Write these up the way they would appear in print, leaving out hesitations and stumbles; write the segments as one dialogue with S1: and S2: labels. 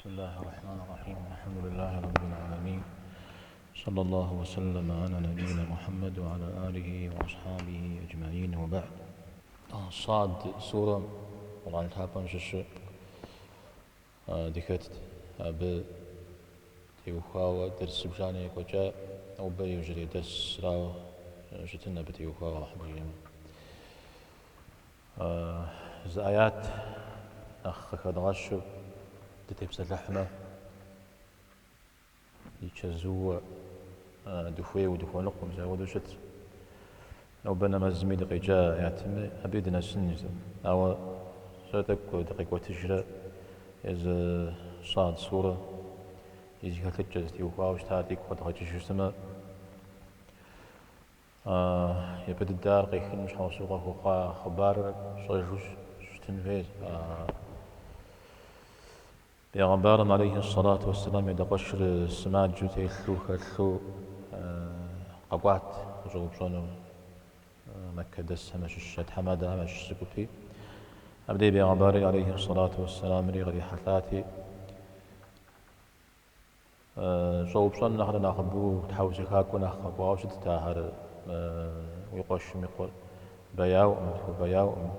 S1: الله الرحمن الرحيم الحمد لله رب العالمين صلى الله وسلم على نبينا محمد وعلى آله وأصحابه أجمعين وبعد. Сад сурэм Къурӏэн лъапӏэм щыщу дыхэтт. Абы теухуауэ дерс зыбжанэ екӏуэкӏа, нобэ иужьрей дерсрауэ щытын абы теухуауэ Алыхьым жиӏэмэ. Зы аят нэхъ къыхэдгъэщу дытепсэлъыхьмэ, и чэзууэ дыхуейуэ дыхуэныкъуэу мис апхуэдэу щытщ. Нобэ нэмэзми дыкъеджа аятми абыи дынэсын жысӏэм. Ауэ зэ тӏэкӏу дыкъикӏуэтыжрэ езы Сад сурэ и зэхэлъыкӏэ зытеухуауэ щытар дигу къэдгъэкӏыжу щытмэ, Япэ дыдэ ар къехыным щхьэусыгъуэ хуэхъуа хъыбарыр щӏэжу щытын хуейщ. Бегъымбарым алейхи сэлату уэсселам и адэкъуэшыр сымаджэу телъу хэлъу къэкӏуат къыщӏэупщӏэну мэккэдэсхэм ящыщ, я тхьэмадэхэм ящыщ зы гупи. Абдей бегъымбарри алейхи сэлату уэсселамри кърихьэлӏати, Щӏэупщӏэн нэхърэ нэхъыбэу тхьэусыхакӏуэ нэхъ къэкӏуауэ щытт ахэр, уи къуэшым и къуэр бэяуӏым, тхуэбэяуӏым,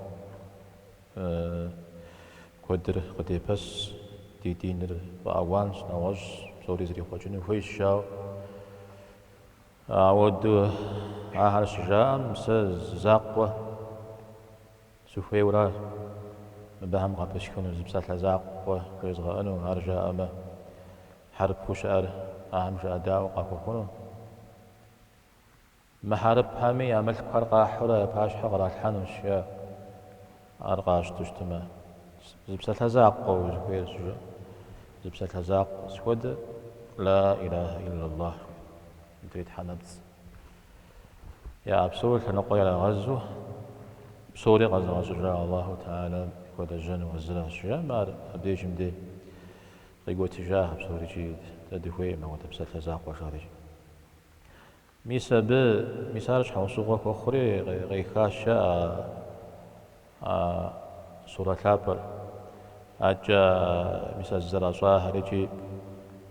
S1: куэдыр къыдепэс, ди диныр фӏэауанщ, нэгъуэщӏ псори зрихъуэкӏыну хуейщ, жаӏэу. Ауэдэу ахэр щыжаӏэм, сэ зы закъуэ Сыхуейуэращ мыбыхэм къапысхыну зы псалъэ закъуэ жезгъэӏэну, ар жаӏэмэ, хьэрыпу щыӏэр ахэм жыӏэдаӏуэ къахуэхъуну. Мы хьэрыпхэми я мылъкухэр къахьурэ я пащхьэ къралъхьэнущ, е ар къащтэу щытмэ. Зы псалъэ закъуэ узыхуейр щыжаӏэм, зы псалъэ закъуэ сыт хуэдэ, Ла илахэ иллаллах, мыдрей тхьэ нэпцӏ. Яӏэ псори лъэныкъуэ ирагъэзу, псори къэзыгъэщӏыжа Аллаху Тэхьэлам хуэлэжьэну а зыращ жаӏэм, ар абдежым дей къикӏуэтыжахэ псори икӏи дэ дыхуейкъым апхуэдэ псалъэ закъуэ жарикӏ. Мис абы, мис ар щхьэусыгъуэ хуэхъури къехащ жаӏэ а сурэ лъапӏэр. Адэкӏэ мис а зызэращӏахэр икӏи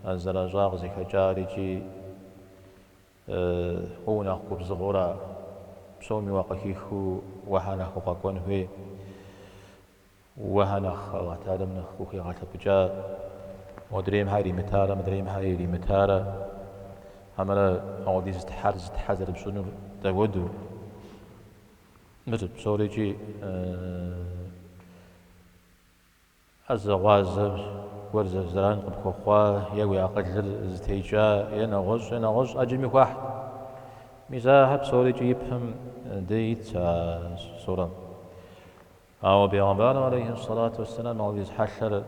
S1: а зызэращӏа къызыхэкӏар икӏи Уэ унэхъ губзыгъэурэ псоми уакъыхихыу уэхьэ нэхъ укъэкӏуэн хуей, уэхьэ нэхъ Аллахь Тэхьэлам нэхъ ухигъэлъэпӏыкӏа, модреймхьэ иримытарэ, мыдреймхьэ иримытарэ, хьэмэрэ ауэдиз тхьэр зы тхьэ зэрыпщӏынур дапхуэдэу. Мыр псорикӏи ӏэзэгъуазэ гуэр зэран къыпхуэхъуа е уи акъылыр зытекӏа е нэгъуэщӏ, е нэгъуэщӏ ӏэджэми хуахьт. Мис ахэр псорикӏи ипэм дей ит а сурэм. Ауэ бегъымбарым алейхи сэлату уэсселам ауэдиз хьэлъэр,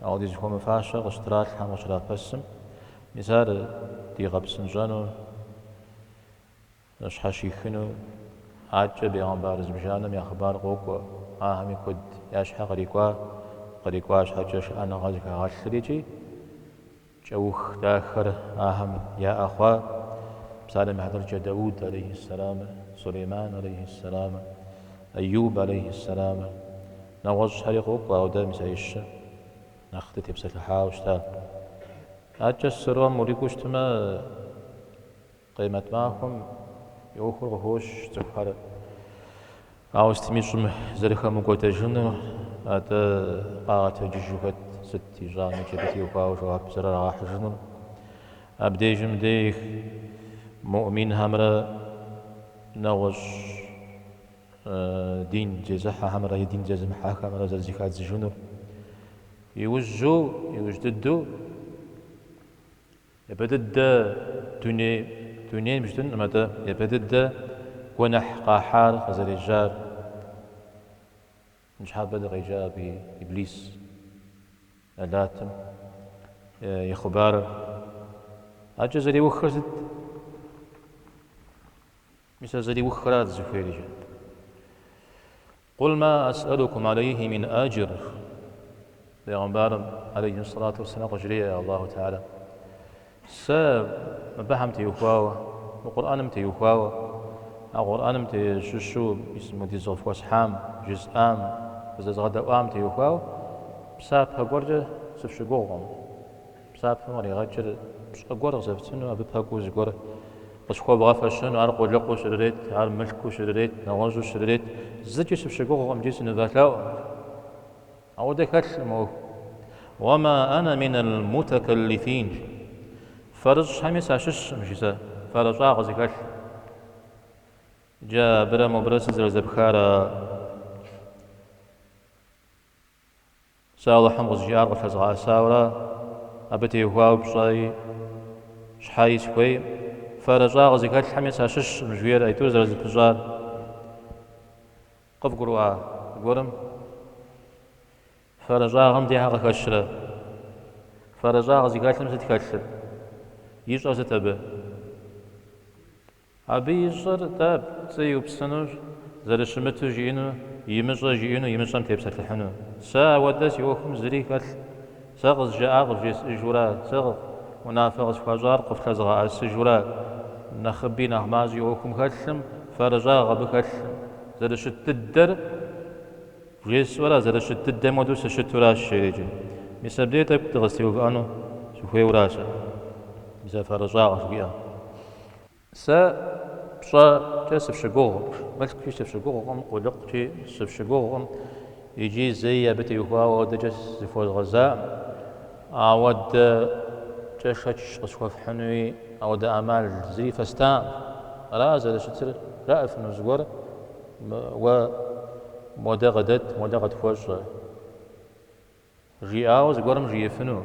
S1: ауэдиз хуэмыфащэр къыщытралъхьэм, къыщрапэсым, мис ар дигъэпсынщӏэну, Щхьэщихыну адэкӏэ бегъымбар зыбжанэм я хъыбар къокӏуэ, ахэми куэд я щхьэ кърикӏуа, кърикӏуа щхьэкӏэ шыӏэныгъэ зыхагъэлъри икӏи кӏэух дахэр ахэм яӏэ хъуа, псалъэм и хьэтыркӏэ Дауд алейхи сэламыр, Сулейман алейхи сэламыр, Аюб алейхи сэламыр, нэгъуэщӏхэри къокӏуэ, ауэ дэ мис аищыр нэхъ дытепсэлъыхьауэ щыта. Адэкӏэ сурэм урикӏуэу щытмэ, Къемэт махуэм и ӏуэхур къыхощ цӏыхухэр ауэ сытми щӏым зэрыхэмыкӏуэдэжынур, атӏэ къагъэтэджыжу хэт сыт ищӏами икӏи абы теухуауэ жэуап зэрырагъэхьыжынур. Абдежым дей муӏминхэмрэ нэгъуэщӏ дин зезыхьэхэмрэ е дин зезымыхьэхэмрэ зэрызэхадзыжынур. Иужьу, иужь дыдэу, Япэ дыдэ дуней, дунейм жытӏэнкъым, атӏэ япэ дыдэ гуэныхь къахьар къызэрежьар. Ныщхьэбэ дыкъеджа абы Иблис нэлатым и хъыбарыр. Адэкӏэ зэриухыр сыт? Мис а зэриухрат зыхуейр иджы. Къул ма асӏэлукум алейхи мин аджр, Бегъымбарым, алейхи сэлату уэсселам, къыжреӏэ Аллаху Тэхьэлам, Сэ мыбыхэм теухуауэ, мы Къурӏэным теухуауэ, а Къурӏэным щыщу мис мыуэдиз къыфхуэсхьам, жысӏам, фызэзгъэдэӏуам теухуауэ псапэ гуэркӏэ сыфщыгугъкъым. Псапэм къригъэкӏыр пщӏэ гуэр къызэфтыну, абы пэкӏуэу зыгуэр къысхуэвгъэфэщэну, ар къулыкъуу щрырет, ар мылъкуу щрырет, нэгъуэщӏу щрырет, зыкӏи сыфщыгугъкъым икӏи сынывэлъэӏукъым. Ауэдэ хэлъкъым ӏуэху. Уэма ана минал мутакаллифин. Фэрыщӏхэми сащыщкъым, жи сэ, фэрыщӏагъ зыхэлъ. Иджы абырэ мобырэ сыт зэрызэпхар а? Сэ Алыхьым къызжиӏар къыфлъэзгъэӏэсауэра, абы теухуауэ пщӏэи щхьэи сыхуейкъым. Фэрыщӏагъ зыхэлъхэми сащыщкъым, жиӏэр аитӏур зэрызэпыщӏар. Къывгурыӏуа зыгуэрым? Фэрыщӏагъым дехьэ къыхэщрэ? Фэрыщӏагъ зыхэлъым сыт хэлъыр? Ищӏэр сыт абы? Абы ищӏэр-тӏэ пцӏы иупсынущ, зэрыщымыту жиӏэну, имыщӏэ жиӏэну, имыщӏэм тепсэлъыхьыну. Сэ ауэдэ си ӏуэхум зыри хэлъ, сэ къызжаӏар къывжесӏэжура, сэ унафэ къысхуащӏар къыфлъэзгъэӏэсыжура, нэхъыби нэхъ мащӏи ӏуэхум хэлъым, фэрыщӏагъ абы хэлъым. Зэрыщыт дыдэр вжесӏэура, зэрыщыт дыдэм хуэдэу сыщытуращ, жери иджы. Мис абдей тӏэкӏу дыкъызэтеувыӏэну сыхуейуэращ сэ. Мис а фэрыщӏагъ жыхуиӏэм. Сэ пщӏэкӏэ сыфщыгугъкъым, мылъкукӏи сыфщыгугъкъым, къулыкъукӏи сыфщыгугъкъым, икӏи зэи абы теухуауэ ауэдэкӏэ зыхуэзгъэзакъым. Ауэдэкӏэ шэч къысхуэфхьынуи ауэдэ ӏэмал зыри фэстакъым. Ара зэрыщытыр жаӏэфыну зыгуэр, уэ модэ къыдэт, модэ къытхуэщӏэ. Жиӏауэ зыгуэрым жиӏэфыну.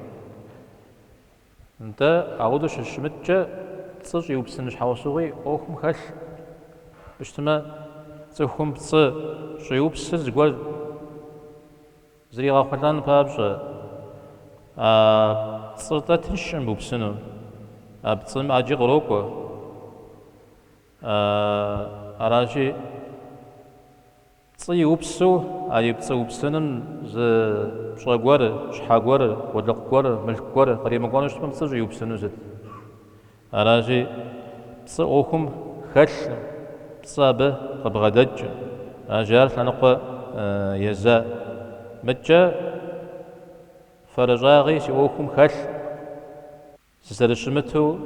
S1: Нтӏэ, ауэдэу щыщымыткӏэ, пцӏы щӏиупсын щхьэусыгъуи ӏуэхум хэлъ. Щытмэ, цӏыхум пцӏы щӏиупсыр зыгуэр зригъэхъулӏэн папщӏэ, а пцӏыр-тӏэ тыншкъым бупсыну, а пцӏым ӏэджи кърокӏуэ. Аращи, Пцӏы иупсу, а и пцӏы упсыным зы пщӏэ гуэр, щхьэ гуэр, къулыкъу гуэр, мылъку гуэр къримыкӏуэну щытмэ, пцӏы щӏиупсыну сыт? Аращи, пцӏы ӏуэхум хэлъым, пцӏы абы къыбгъэдэкӏым. Аращи, ар лъэныкъуэ еза. Мыткӏэ фэрыщӏагъи си ӏуэхум хэлъ. Сызэрыщымыту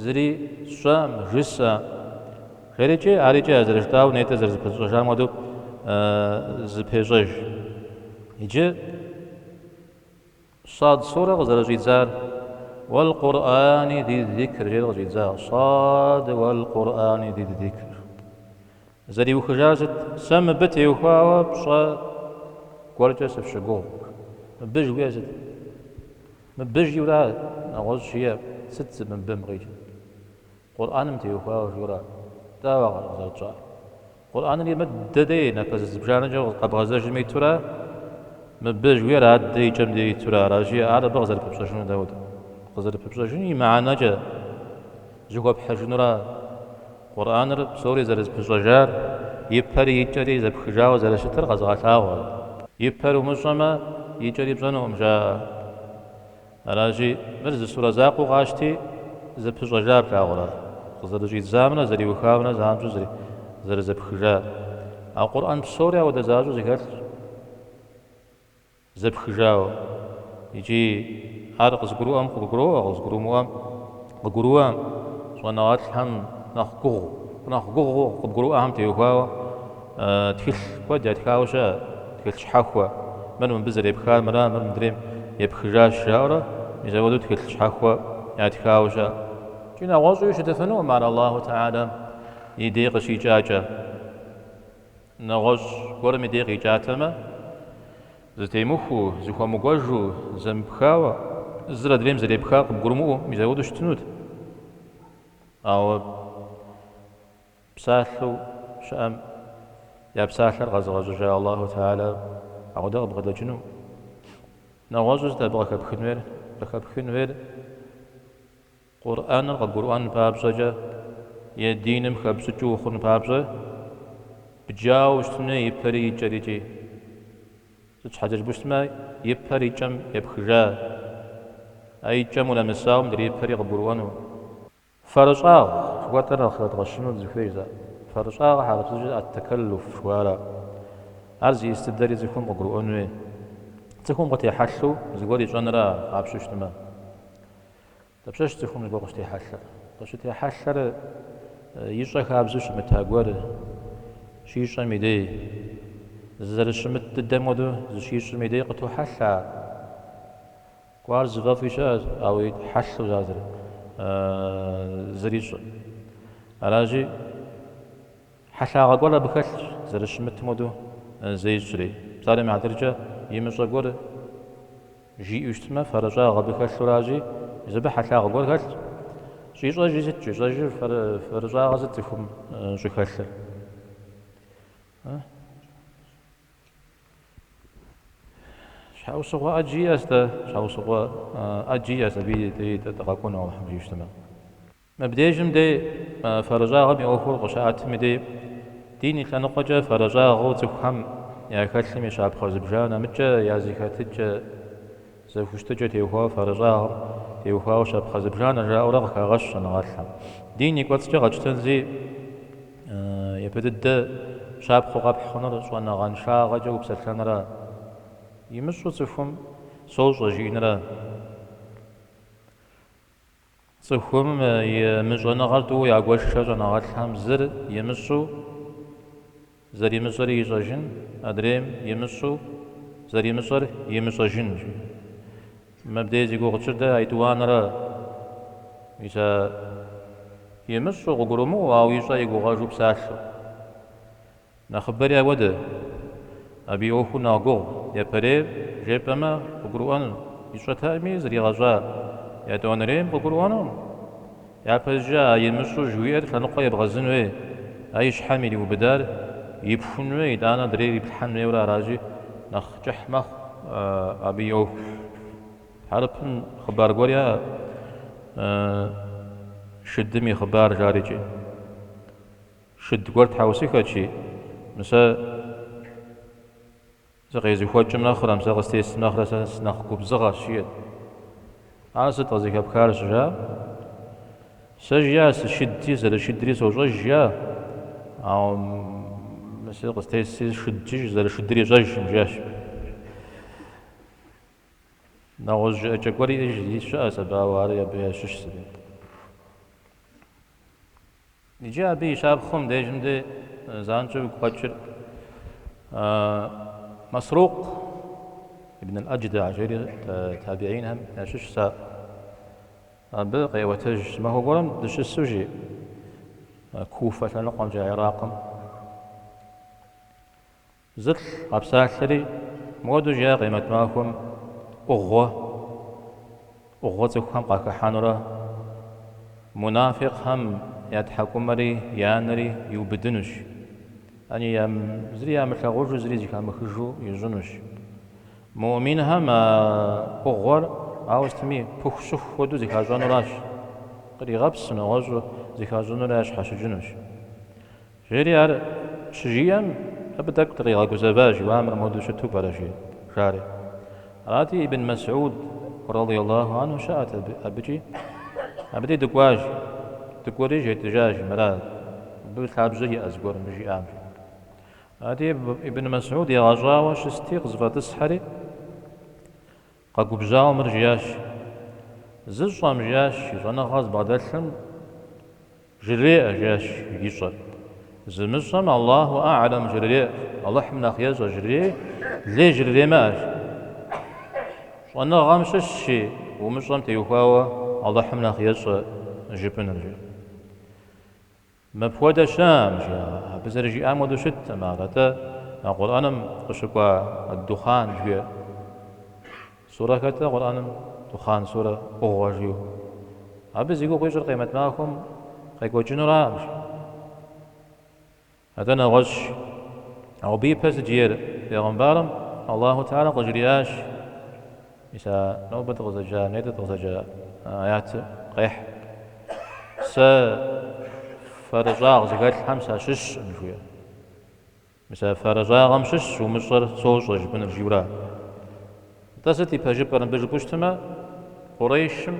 S1: зыри сщӏэкъым, жысӏэкъым. Жерикӏи, арикӏи а зэрыжытӏауэ нетӏэ зэрызэпытщӏэжам хуэдэу зыпещӏэж. Иджы Сад сурэ къызэрыщӏидзар Уэл-Къурӏани зи-зикр жери къыщӏидза. Сад уэл-Къурӏани зи-зикр. Зэриухыжар сыт? Сэ мыбы теухуауэ пщӏэ гуэркӏэ сыфщыгугъ. Мыбы жыхуиӏэр сыт? Мыбы жиӏэура нэгъуэщӏ жиӏэ, сыт зы мыбым къикӏыр? Къурӏэным теухуауэ жиӏэура? Дауэ къызэрытщӏар? Къурӏэнри мыдэ дей напэ зыбжанэкӏэ къэбгъэзэжым итура, мыбы жыхуиӏэр адэ и кӏэм дей итура, аращи, ар абы къызэрыпыпщӏэжыну дауэт? Къызэрыпыпщӏэжыну и мыхьэнэкӏэ зыхуэпхьыжынура? Къурӏэныр псори зэрызэпыщӏэжар, и пэри и кӏэри зэпхыжауэ зэрыщытыр къэзыгъэлъагъуэр. И пэр умыщӏэмэ, и кӏэри пщӏэнукъым, жаӏэ. Аращи, мыр зы сурэ закъуэу къащти, зэпыщӏэжа плъагъурэ? Къызэрыщӏидзамрэ зэриухамрэ занщӏэу зэрызэпхыжар. А Къурӏэн псори ауэдэ защӏэу зэхэлъщ. Зэпхыжауэ. Икӏи ар къызыгурыӏуэм къыгуроӏуэ, къызыгурымыӏуэм къыгурыӏуэм, щӏэныгъэлӏхэм нэхъ гугъу, нэхъ гугъуу къыбгурыӏуэхэм теухуауэ тхылъ куэд ятхауэ щыӏэ, тхылъ щхьэхуэ. Мыр мыбы зэрепхар мыра, мыр мыдрейм епхыжащ, жаӏэурэ, мис апхуэдэу тхылъ щхьэхуэ ятхауэ щыӏэ. Икӏи нэгъуэщӏуи щытыфынукъым ар Аллаху Тэхьэлам и дей къыщикӏакӏэ. Нэгъуэщӏ гуэрым и дей къикӏатэмэ, зэтемыхуэу, зыхуэмыкӏуэжу, зэмыпхауэ, зыр адрейм зэрепхар къыбгурымыӏуэу, мис апхуэдэу щытынут. Ауэ псалъэу щыӏэм я псалъэр къэзыгъэщӏыжа Аллаху Тэхьэлэ апхуэдэ къыбгъэдэкӏыну. Нэгъуэщӏу сыт абы къыхэпхын хуейр? Къыхэпхын хуейр Къурӏэныр къыбгурыӏуэн папщӏэкӏэ е диным хэпщӏыкӏыу ухъун папщӏэ бджауэ щытын хуей и пэри и кӏэри икӏи. Сыт щхьэкӏэ жыпӏэу щытмэ, и пэр и кӏэм епхыжа, а и кӏэм унэмысауэ мыдрей и пэри къыбгурыӏуэну. Фэрыщӏагъ жыхуэтӏэр нэхъ хэдгъэщыну дызыхуейщ. Фэрыщӏагъ хьэрыпыбзэкӏэ ат-тэкэллуф жыхуаӏэра. Ар зиӏыс дыдэри цӏыхум къыгурыӏуэн хуей. Цӏыхум къытехьэлъэу зыгуэр ищӏэнра къапщтэу щытмэ? Дапщэщ цӏыхум зыгуэр къыщытехьэлъэр? Къыщытехьэлъэр ищӏэ хабзэу щымыта гуэр щищӏэм и дей, зэрыщымыт дыдэм хуэдэу зыщищӏым и дей къытохьэлъэ ар. Кӏуэ ар зыфӏэфӏи щыӏэщ, ауэ хьэлъэу ар зэрищӏыр. Аращи, хьэлъагъэ гуэр абы хэлъщ, зэрыщымытым хуэдэу зещӏри. Псалъэм и хьэтыркӏэ, имыщӏэ гуэр жиӏэу щытмэ, фэрыщӏагъ абы хэлъуращи, мис абы хьэлъагъэ гуэр хэлъщ. Щӏищӏэжри сыт? Щӏищӏэжыр фэрыщӏагъэ сыт цӏыхум щӏыхэлъыр? Щхьэусыгъуэ ӏэджи иӏэщ-тӏэ, щхьэусыгъуэ ӏэджи иӏэщ, абы и дыкъэкӏуэну Алыхьым жиӏэу щытмэ. Мыбдежым дей фэрыщӏагъэм и ӏуэхур къыщаӏэтым и дей дин и лъэныкъуэкӏэ фэрыщӏагъэу цӏыхухэм яхэлъым и щапхъэ зыбжанэ, мыкӏэ я зэхэтыкӏэ, зэхущытыкӏэ теухуауэ фэрыщӏагъэм теухуауэ щапхъэ зыбжанэ жаӏэурэ къыхагъэщ щӏэныгъэлӏхэм. Дин и кӏуэцӏкӏэ къэтщтэнщи, япэ дыдэ щапхъэу къэпхь хъунур щӏэныгъэншагъэкӏэ упсэлъэнра, имыщӏэу цӏыхум сощӏэ жиӏэнра. Цӏыхум и мыщӏэныгъэр тӏууэ ягуэшхэ щӏэныгъэлӏхэм зыр имыщӏэу зэримыщӏэри ищӏэжын, адрейм имыщӏэу зэримыщӏэр имыщӏэжын. Мыбдеж зи гугъу тщӏыр дэ а етӏуанэра. Мис а имыщӏэу къыгурымыӏуэу, ауэ ищӏэ и гугъэжу псалъэу. Нэхъыбэри ауэдэ. Абы и ӏуэхур нэхъ гугъу. Япэрейр жепӏэмэ, къыгурыӏуэну. Ищӏэтэкъыми, зригъэщӏа. Етӏуанэрейм къыгурыӏуэнукъым. Япэщӏыкӏэ а имыщӏэу жыхуиӏэр лъэныкъуэ ебгъэзын хуей, а и щхьэм ириубыдар ипхун хуей, итӏанэ адрейр иплъхьэн хуейуэрэ аращи, нэхъ кӏыхь мэхъу абы и ӏуэху. Хьэрыпым хъыбар гуэр яӏэ, шыдым и хъыбар жарикӏи. Шыд гуэр тхьэусыхэчи, мы сэ сыкъезыхуэкӏым нэхърэ, мы сэ къыстесым нэхърэ сэ сынэхъ губзыгъэщ, жиӏэт. Ар сыт къызыхэпхар щыжаӏэм? Сэ жиӏа сышыдти, зэрышыдри сощӏэж, жиӏа, ауэ мы сэ къыстесри шыдщи, зэрышыдыр ищӏэжкъым, жиӏащ. Нэгъуэщӏ жыӏэкӏэ гуэр иӏэж щыӏэщ абы, ауэ ар абы ящыщ зыри. Иджы абы и щапхъэу мыбдежым де занщӏэу уигу къэкӏыр Масрукъ ибн аль-Адждагь жери табиинхэм ящыщщ ар. Абы къеӏуэтэж махуэ гуэрым дыщысу жи Куфэ лъэныкъуэмкӏэ Иракым. Зылӏ къэпсалъэри, мыуэду жиӏа къемэт махуэм ӏугъуэ, ӏугъуэ цӏыхухэм къахыхьэнурэ, мунафикъхэм я тхьэкӏумэри я нэри иубыдынущ, яни зыри ямылъагъужу, зыри зэхамыхыжу ищӏынущ. Муӏминхэм а ӏугъуэр ауэ сытми пыху-щыху хуэдэу зыхащӏэнуращ, къригъэпсу нэгъуэщӏу зыхащӏэнурэ ящхьэщыкӏынущ. Жери ар щыжиӏэм, абы тӏэкӏу дыкъигъэгузэващ, уа мыр мыуэду щыту пӏэрэ, жи, жари. Арати, Ибн Мэсӏуд, радиаллаху анху, щыӏэт абыкӏи. Абы дей дыкӏуащ, дыкӏуэри жетӏыжащ, мыра, абы лъабжьэ иӏэ зыгуэр мыбы жиӏам. Арати, Ибн Мэсӏуд егъэщӏауэ щысти, къызэфӏэтӏысхьэри, къэгубжьауэ мыр жиӏащ. Зыщӏэм, жиӏащ, и щӏэныгъэ зыбгъэдэлъым, Жреӏэ, жиӏащ ищӏэр. Зымыщӏэм Аллаху а'лэм жреӏэ, Алыхьым нэхъ ещӏэ жреӏи, лей жремыӏэ. Щӏэныгъэм щыщщи, умыщӏэм теухуауэ Алыхьым нэхъ ещӏэ жыпӏэныр, жи. Мыпхуэдэ щыӏэкъым, жи, абы зэрыжиӏам хуэдэу щыткъым ар, атӏэ а Къурӏэным къыщыкӏуа ад-Духъан жиӏэ. Сурэ хэт-тӏэ Къурӏэным Духъан сурэ ӏугъуэ жиӏэу. Абы зи гугъу ищӏыр къемэт махуэм къекӏуэкӏынуракъым. Атӏэ нэгъуэщӏщ. Ауэ абы ипэ сыт жиӏэр бегъымбарым Аллаху Тэхьэлэ къыжриӏащ. Мис а нобэ дыкъызэджа, нетӏэ дыкъызэджа аятыр къехь. Сэ фэрыщӏагъ зыхэлъхэм сащыщкъым, жиӏэ. Мис а фэрыщӏагъэм щыщщ умыщӏэр сощӏэ жыпӏэныр жиӏэурэ. Нтӏэ сыт и пэжыпӏэр мыбы жыпӏэу щытмэ, Къурейшым,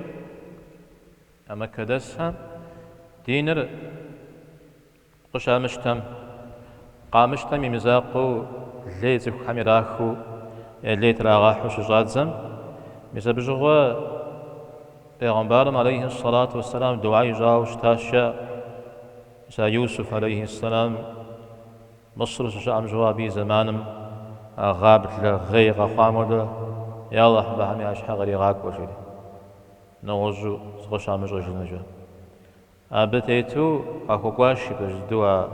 S1: а мэккэдэсхэм диныр къыщамыщтэм, къамыщтэм и мызакъуэу лей цӏыхухэм ирахыу, я лей трагъэхьу щыщӏадзэм, мис абы щыгъуэ Пегъэмбарым алейхи сэлату уэсселам дугьэ ищӏауэ щытащ, жаӏэ. Мис а Юсуф алейхи сэлам Мысыр щыщыӏэм щыгъуэ абы и зэманым а гъаблэ гъей къэхъуам хуэдэ, Я Алыхь, мыбыхэм я щхьэ къригъакӏуэ, жери, нэгъуэщӏу зыкъыщамыщӏэжынукӏэ. Абы тету къахуэкӏуащ пэж дыдэу а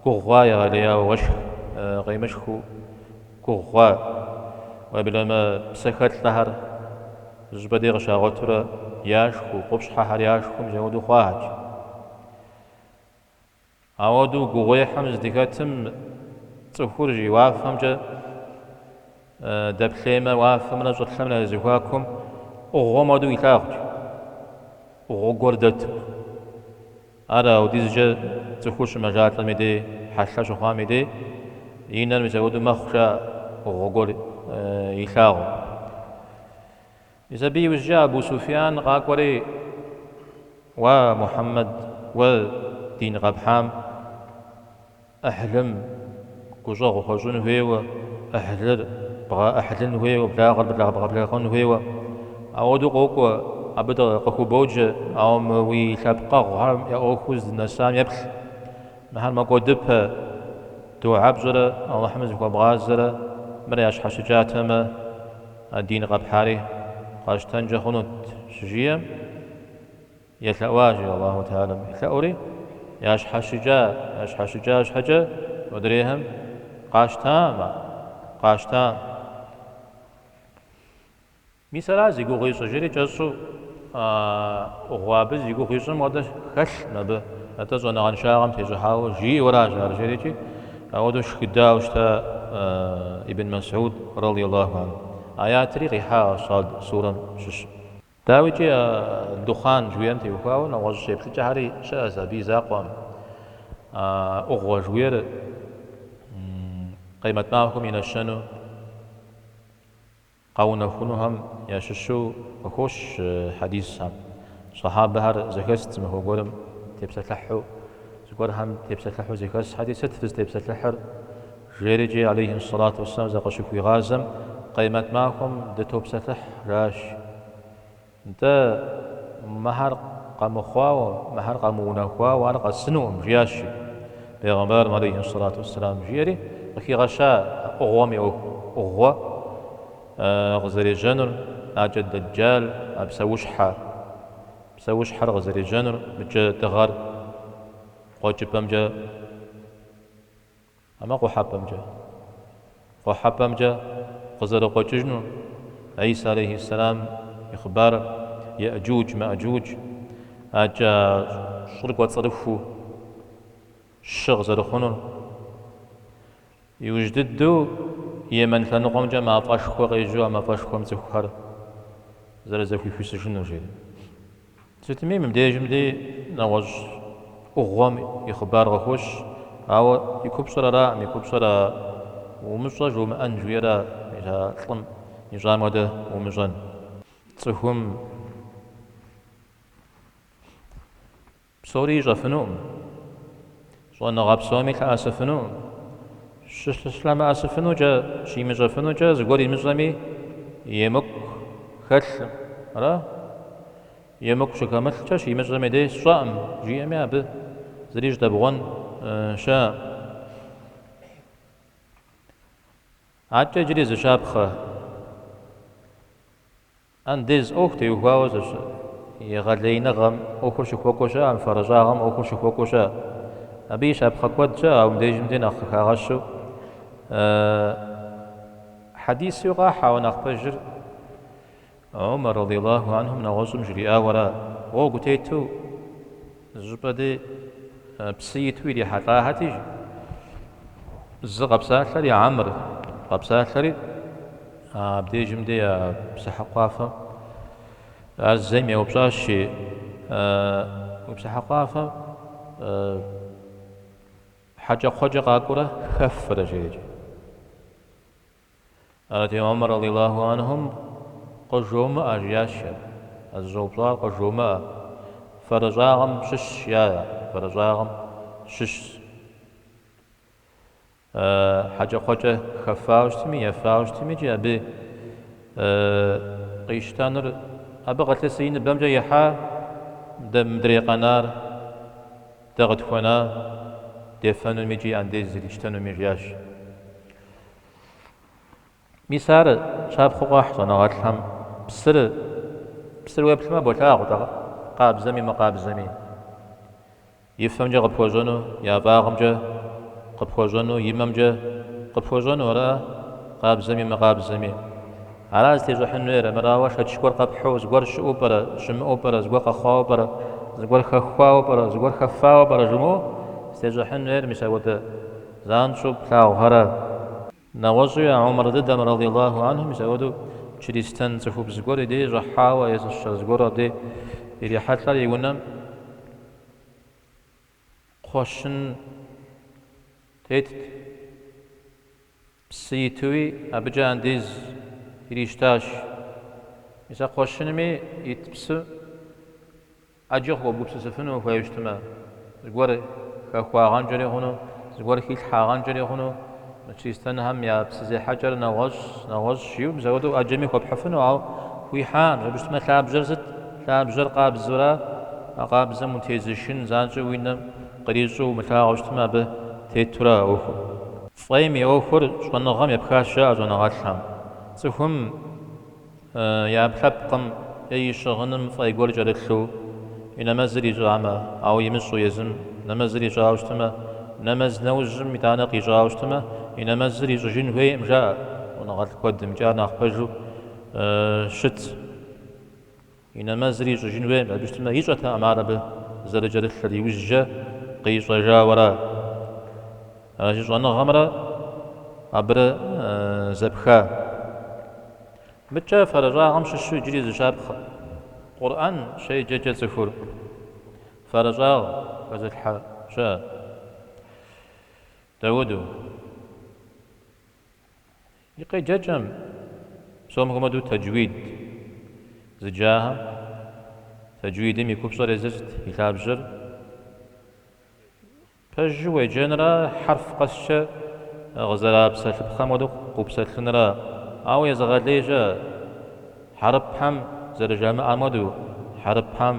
S1: гугъу хъуа егъэлеяуэ уэшх къемышхыу гугъу хъуа, уеблэмэ псэхэлӏэхэр зыщӏыпӏэ дей къыщагъуэтурэ яшхыу, къупщхьэхэр яшхыу мис апхуэдэу хъуахэкӏ. Ауэдэу гугъуехьым здыхэтым цӏыхур жи уафэмкӏэ дэплъеймэ, уафэмрэ щӏылъэмрэ я зэхуакум ӏугъуэм хуэдэу илъагъут, ӏугъуэ гуэр дэту. Ар ауэдизкӏэ цӏыхур щымэжалӏэм и дей, хьэлъэ щыхъуам и дей, и нэр мис апхуэдэу мэхъу, жаӏэ, ӏугъуэ гуэр илъагъуу. Мис абы иужькӏэ Абу Суфьян къакӏуэри, Уа, Мухьэммэд, уэ дин къэпхьам ӏыхьлым гущӏэгъу хуэщӏын хуейуэ, ӏыхьлыр бгъэӏыхьлын хуейуэ, благъэр бгъэблэгъэн хуейуэ. Ауэдэу къокӏуэ, абы къыхубоджэ, ауэ мы уи лъэпкъэгъухэм я ӏуэхур здынэсам еплъ. Мыхэр мэкӏуэдыпэ, дугьэ пщӏырэ Алыхьым зыхуэбгъазэрэ мыр ящхьэщыкӏатэмэ, а дин къэпхьари къащтэнкӏэ хъунут, щыжиӏэм, елъэӏуащ Аллаху Тэхьэлам. Елъэӏури, ящхьэщыкӏа, ящхьэщыкӏа щхьэкӏэ модрейхэм къащтам, къащтам. Мис ара зи гугъу ищӏыр, жери кӏэщӏу ӏугъуэ абы зи гугъу ищӏым хуэдэ хэлъкъым абы, атӏэ щӏэныгъэншагъэм тещӏыхьауэ жиӏэу аращ ар, жери икӏи ауэдэу шхыдауэ щыта Ибн Масуд радиаллаху анху. Аятри къихьа Сад сурэм щыщ. Дауикӏи, а духъан жыхуиӏэм теухуауэ нэгъуэщӏ еплъыкӏэхэри щыӏэщ, абы и закъуэкъым. А ӏугъуэ жыхуиӏэр къемэт махуэм и нэщэнэу Къэунэхунухэм ящыщу къыхощ хьэдисхэм. Сахьабэхэр зэхэст зы махуэ гуэрым тепсэлъыхьу, зыгуэрхэм тепсэлъыхьу зэхэсхэти, сыт фызытепсэлъыхьыр? Жери икӏи алейхи сэлату уэсселам закъыщыхуигъазэм, Къемэт махуэм дытопсэлъыхь, жащ. Нтӏэ, мыхэр къэмыхъуауэ, мыхэр къэмыунэхуауэ ар къэсынукъым, жиӏащ Бегъымбарым алейхи сэлату уэсселам, жиӏэри къыхигъэща ӏугъуэм и ӏуэху, ӏугъуэ къызэрежьэнур, акӏэ Дэджал, а псэущхьэ, псэущхьэр къызэрежьэнур, мыкӏэ дыгъэр къуэкӏыпӏэмкӏэ, Амэ къухьэпӏэмкӏэ. Къухьэпӏэмкӏэ къызэрыкъуэкӏыжыну Гӏисэ алейхи сэлам и хъыбарыр, Еӏджудж, Мэӏджудж, акӏэ щӏыр кӏуэцӏрыхуу щы къызэрыхъунур. Иужь дыдэу Йемен лъэныкъуэмкӏэ мафӏэшхуэ къежьэу а мафӏэшхуэм цӏыхухэр зэрызэхуихусыжынур, жери. Сытми, мыбдежым дей нэгъуэщӏ ӏугъуэм и хъыбар къыхощ, ауэ и купщӏэр араӏым, и купщӏэр а умыщӏэ жумыӏэн жыхуиӏэра, мис а лӏым ищӏам хуэдэ умыщӏэн. Цӏыхум псори ищӏэфынукъым, щӏэныгъэ псоми лъэӏэсыфынукъым. Щылъэмыӏэсыфынукӏэ, щимыщӏэфынукӏэ, зыгуэр имыщӏэми, емыкӏу хэлъым, ара? Емыкӏу щыхэмылъкӏэ, щимыщӏэм и дей сщӏэкъым, жиӏэми абы зыри щӏыдэбгъуэн щыӏэкъым. Адэкӏэ иджыри зы щапхъэ. Андез ӏуэху теухуауэ зыщ егъэлеиныгъэм ӏуэхур щыхуэкӏуэ щыӏэм, фэрыщӏагъэм ӏуэхур щыхуэкӏуэ щыӏэ. Абы и щапхъэ куэд щыӏэ, ауэ мыбдежым дей нэхъ къыхагъэщу хьэдису къахь, ауэ нэхъ пэжыр Умар радиаллаху анхум нэгъуэщӏым жриӏауэ ара. Гъуэгу тету зыщӏыпӏэ дей псы иту ирихьэлӏахэти, зы къэпсалъэри, Амр къэпсалъэри, абдежым дей а псыхьэкхъуафэм ар зейм еупщӏащи, уи псыхьэкхъуафэм хьэкӏэкхъуэкӏэ къакӏуэрэ хэфрэ, жери. Арати, Умар радиаллаху анхум къыжомыӏэ, жиӏащ абы. А зыщӏэупщӏар къыжомыӏэ. Фэрыщӏагъэм щыщщ, жиӏа, фэрыщӏагъэм щыщщ. Хьэкӏэкхъуэкӏэ хэфауэ щытми, ефауэ щытми икӏи абы къищтэнур абы къылъысыр и ныбэмкӏэ ихьа, дэ мыдрей къэнар дэ къытхуэна, дефэнуми икӏи андез иритщтэнуми, жиӏащ. Мис ар щапхъэу къахь щӏэныгъэлӏхэм. Псыр, псыр уеплъмэ, болъагъу къабзэми мыкъабзэми. И фэмкӏэ къыпхуэщӏэну, и ӏэфӏагъымкӏэ къыпхуэщӏэну, и мэмкӏэ къыпхуэщӏэну, ара къабзэми мыкъабзэми. Ара зытещӏыхьын хуейр, армырауэ шэч гуэр къэпхьу, зыгуэр щыӏэу пӏэрэ, щымыӏэу пӏэрэ, зыгуэр къэхъуауэ пӏэрэ, зыгуэр хэхуауэ пӏэрэ, зыгуэр хэфауэ пӏэрэ жумыӏэу зытещӏыхьын хуейр мис апхуэдэ занщӏэу плъагъухэр. Нэгъуэщӏуи а Умар дыдэм, радиаллаху анху, мис апхуэдэу чристэн цӏыхубз гуэр и дей щӏыхьауэ е сыт зыгуэру абдей ирихьэлӏэр и унэм кхъуэщын тетт, псы итуи абыкӏэ андез ирищтащ. Мис а кхъуэщынми ит псы ӏэджи къыхуэбгупсысыфыну ухуейуэ щытмэ, зыгуэр хэхуагъэнкӏэри хъуну, зыгуэр хилъхьагъэнкӏэри хъуну, мы чристэнхэм я псы зехьэкӏэр нэгъуэщӏ, нэгъуэщӏ жиӏэу мис апхуэдэу ӏэджэми хуэпхьыфыну, ауэ хуихьакъым. Абы щытмэ, лъабжьэр сыт? Лъабжьэр къабзэура, а къабзэм утезышын занщӏэу уи нэм кърищӏэу умылъагъуу щытмэ, абы тетура а ӏуэхур. Фӏейм и ӏуэхур щӏэныгъэм епхащ, жаӏэ щӏэныгъэлӏхэм. Цӏыхум И ӏэпкълъэпкъым е и щыгъыным фӏей гуэр кӏэрылъу и нэмэзыр ищӏамэ, ауэ имыщӏэу езым нэмэзыр ищӏауэ щытмэ, нэмэз нэужьым итӏанэ къищӏауэ щытмэ, и нэмэзыр ищӏыжын хуейкъым, жаӏэ щӏэныгъэлӏ куэдым, икӏи ар нэхъ пэжу щыт. И нэмэзыр ищӏыжын хуейкъым, абы щытмэ, ищӏэтэкъым ар абы зэрыкӏэрылъыр, иужькӏэ къищӏэжауэ ара. Аращи, щӏэныгъэмрэ абырэ зэпха. Мыкӏэ фэрыщӏагъэм щыщу иджыри зы щапхъэ. Къурӏэн щеджэкӏэ цӏыхур фэрыщӏагъ хэзылъхьэ щыӏэ. Дауэдэу. И къеджэкӏэм, псом хуэмыдэу тэджуид зыджахэм, тэджуидым и купщӏэр езыр сыт, и лъабжьэр? Пэжу уеджэнра, хьэрф къэскӏэ къызэрапсэлъыпхъэм хуэдэу къыупсэлъынра? Ауэ езыгъэлей щыӏэ, хьэрыпхэм зэрыжамыӏэм хуэдэу, хьэрыпхэм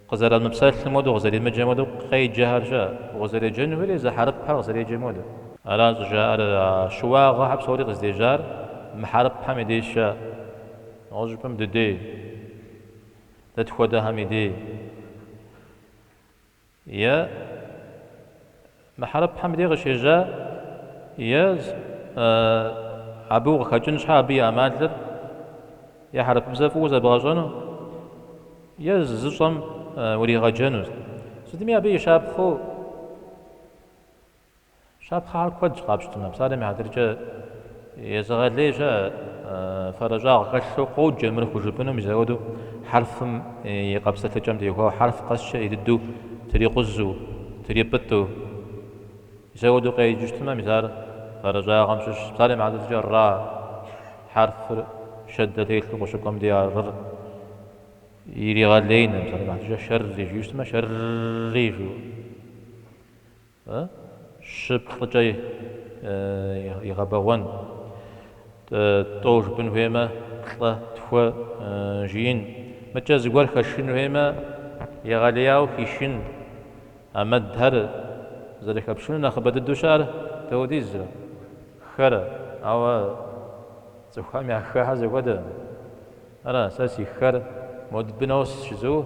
S1: къызэрамыпсэлъым хуэдэу, къызэремыджэм хуэдэу къеджэхэр щыӏэ. Укъызэреджэн хуейр езы хьэрыпхэр къызэреджэм хуэдэу. Ара щӏыжаӏэр а щыуагъэхэр псори къыздежьар мы хьэрыпхэм и деж щыӏэ, нэгъуэщӏыпӏэм дыдей. Дэ тхуэдэхэм и дей. Е мы хьэрыпхэм и дей къыщежьа, е абы укъыхэкӏын щхьэ абы и ӏэмалыр, е хьэрыпыбзэ фӏыуэ зэбгъэщӏэну, е зыщӏэм уригъэджэну. Сытми абы и щапхъэу Щапхъэхэр куэдщ къапщтэмэ, псалъэм и хьэтыркӏэ езыгъэлей щыӏэ фэрыщӏагъ хэлъу къоджэ мыр хужыпӏэну, мис апхуэдэу хьэрфым и къэпсэлъыкӏэм теухуауэ хьэрф къэскӏэ ӏей дыдэу трикъузэу, трипӏытӏэу. Мис апхуэдэу къеджэу щытмэ, мис ар фэрыщӏагъэм щыщщ. Псалъэм и хьэтыркӏэ ра хьэрфыр шэдэ телъу къыщыкӏуэм дей ар р иригъэлейнэ, псалъэм и хьэтыркӏэ шэрри жиӏэу щытмэ, шэрри жиӏэу. Щы-плӏыкӏэ игъэбэгъуэн, тӏэу жыпӏэн хуеймэ, плӏэ, тхуэ жиӏэн. Мыкӏэ зыгуэр хэшын хуеймэ, егъэлеяуэ хишын. А мэдхэр зэрыхэпшыну нэхъыбэ дыдэу щыӏэр дауэдизрэ? Хэрэ. Ауэ цӏыхухэм я хэхэр зэхуэдэкъым. Ара, сэ си хэр модыбы нос жызыӏэу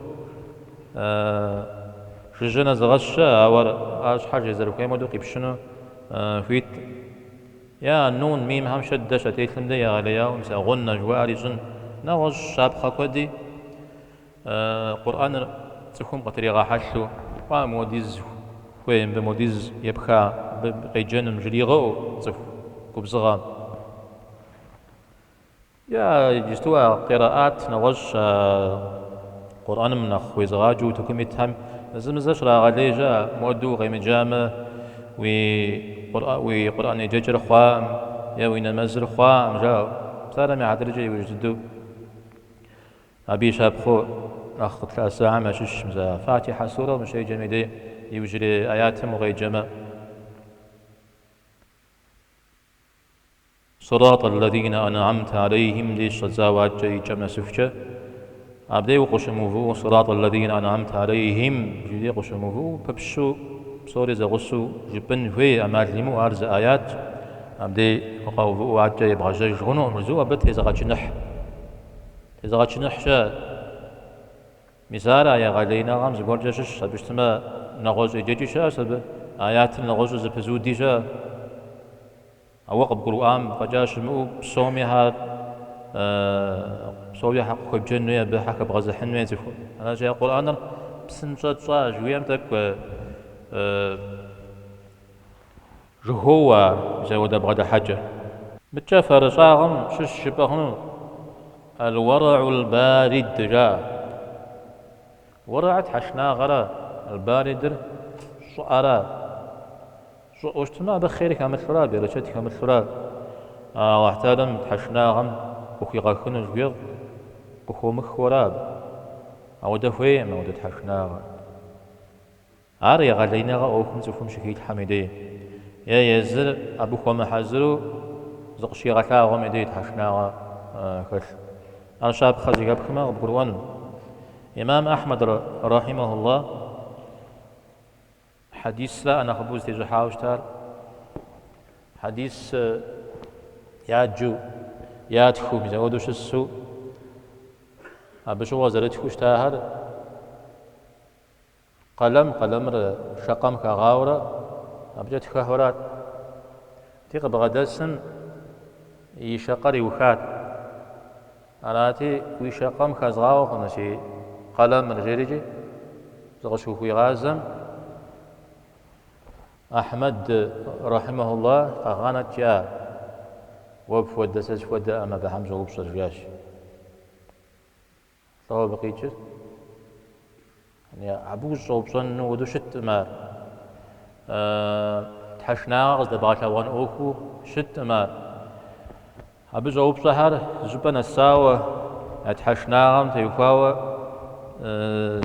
S1: жыжьэ нэзыгъэс щыӏэ, ауэ ар щхьэж зэрыхуейм хуэдэу къипщыну хуит. Е нун, мимхэм шэдэ щателъым дей егъэлеяуэ, мис а гъуннэ жыхуаӏэр ищӏын. Нэгъуэщӏ щапхъэ куэди Къурӏэныр цӏыхум къытригъэхьэлъэу, кӏуа модиз хуей, мыбы модиз епха, мыбы къеджэным жригъэӏэу цӏыху губзыгъэм. Е иджысту а къираӏат нэгъуэщӏ а Къурӏэным нэхъ уезыгъаджэу утыкум итхэм зэзэмызэ щрагъэлей щыӏэ, модэу укъемыджамэ, уи уи Къурӏэн еджэкӏэр хъуаӏым е уи нэмэзыр хъуаӏым, жаӏэу. Псалъэм и хьэтыркӏэ иужь дыдэу абы и щапхъэу нэхъ къытлъэӏэсахэм ящыщщ мис а Фатихьэ сурэм ущеджэм и дей иужьрей аятым укъеджэмэ. Сыратӏ аллазина ан'амта алейхим деж щӏэдзауэ адэкӏэ и кӏэм нэсыхукӏэ, абдей укъыщымыувыӏэу Сыратӏ аллазина ан'амта алейхим жиӏэу къыщымыувыӏэу пыпщу псори зэгъусэу жыпӏэн хуей ӏэмал имыӏэу ар зы аят, абдей укъэувыӏэу адэкӏэ ебгъэжьэж хъунукъым жызыӏэу абы тезыгъэчыныхь. Тезыгъэчыныхь щыӏэ. Мис ар а егъэлеиныгъэм зыгуэркӏэ щыщщ, абы щытмэ нэгъуэщӏ еджэкӏи щыӏэщ абы, аятыр нэгъуэщӏу зэпызыуди щыӏэ. Ауэ къыбгурыӏуам фӏэкӏа щымыӏэу псоми хьэр псори хьэ къыхуебджэн хуей, абы хьэ хэбгъэзыхьын хуей цӏыхур. Аращи, а Къурӏэныр псынщӏэ тщӏа жыхуиӏэм тӏэкӏу жыхоуэ ар, мис апхуэдэ бгъэдыхьэкӏэ. Мыдкӏэ фэрыщӏагъым щыщ жыпӏэ хъуну аль-уэргьул-барид жаӏэ. Уэргьыр тхьэшынагъэра, аль-баридыр щӏыӏэра. Щӏыӏэу щытмэ, абы хъер хэмылъура, берычэт хэмылъура, Алыхь Тэхьэлам тхьэшынагъэм къыхуигъэхыну жыхуиӏэр къыхуомыхыуэра абы. Ауэдэ хуейкъым ауэдэ тхьэшынагъэ. Ар егъэлеиныгъэ ӏуэхум цӏыхум щыхилъхьэм и дей, е езыр абы хуэмыхьэзыру зыкъыщигъэлъагъуэм и дей тхьэшынагъэ хэлъ. Ар щапхъэ зэхэпхмэ къыбгурыӏуэну. Имам Ахьмэд рахьимэхуллах Хьэдисра нэхъыбэу зытещӏыхьауэ щытар хьэдис яджу, ятхыу, мис апхуэдэу щысу, абы щыгъуэ зэрытхыу щытахэр къэлэм, къэлэмыр шэкъэм хагъауэрэ абыкӏэ тхэхьурат. Ти къыбгъэдэсым и шэкъэр иухат. Арати, уи шэкъэм хэзгъауэ хъуну си къэлэмыр, жерикӏи, зыкъыщыхуигъазэм, Ахьмэд, рахьимэхуллах, къэгъанэт жиӏа, уэ пхуэдэ сэ схуэдэӏым абыхэм щӏэупщӏэр, жиӏащ. Лӏо абы къикӏыр? Абы ущӏэупщӏэну хуэдэу щыткъым ар. Тхьэшынагъэ къыздэбгъэлъэгъуэн ӏуэхуу щыткъым ар. Абы щӏэупщӏэхэр зыщӏыпӏэ нэсауэ, я тхьэшынагъэм теухуауэ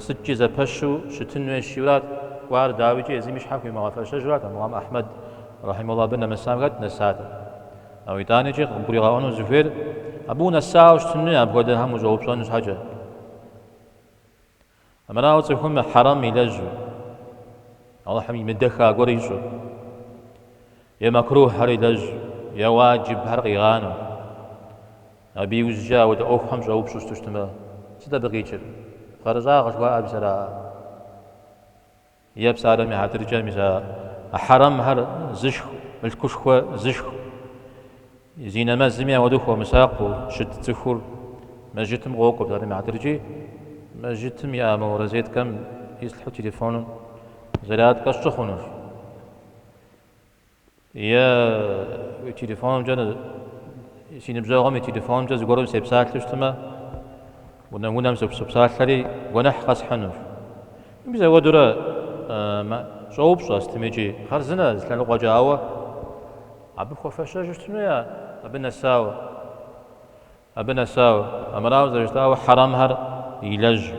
S1: сыткӏи зэпэщу щытын хуейщ жиӏэурат. Кӏуар дауикӏи езым и щхьэ хуимыгъэфэщэжурат, армырам Ахьмэд рахьимэхуллах абы нэмысам хэт нэсат. Ауэ итӏанэкӏи къыбгуригъэӏуэну зыхуейр, абы унэсауэ щытын хуей апхуэдэхэм ущӏэупщӏэн щхьэкӏэ. Армырауэ цӏыхум хьэрэм илэжьу, Алыхьым имыдэхха гуэр ищӏу, е макрухьэр илэжьу, е уаджибхэр къигъанэу, абы иужькӏэ ауэдэ ӏуэхухэм щӏэупщӏу щыту щытмэ, сыт абы къикӏыр? Фэрыщӏагъэ жыхуаӏэр мис ара? Е псалъэм и хьэтыркӏэ мис а хьэрэмхэр зышх, мылъкушхуэ зышх, зи нэмэзми ауэдэу хуэмысакъыу щыт цӏыхур мэжджытым къокӏуэ псалъэм и хьэтыркӏи, мэжджытым иӏэ мо розеткэм ислъхьэу телефоным зарядкэ сщӏы хъунущ. Е уи телефонымкӏэ, си ныбжьэгъум и телефонымкӏэ зыгуэрым сепсалъэу щытмэ, унэ-унэм сопсалъэри гуэныхь къэсхьынущ. Мис апхуэдэурэ щӏоупщӏэ сытмикӏи, хъарзынэ зы лъэныкъуэкӏэ, ауэ абы хуэфэщэжу щытын хуей абы нэсауэ. Абы нэсауэ, армырауэ зэрыжытӏауэ хьэрэмхэр илэжьу.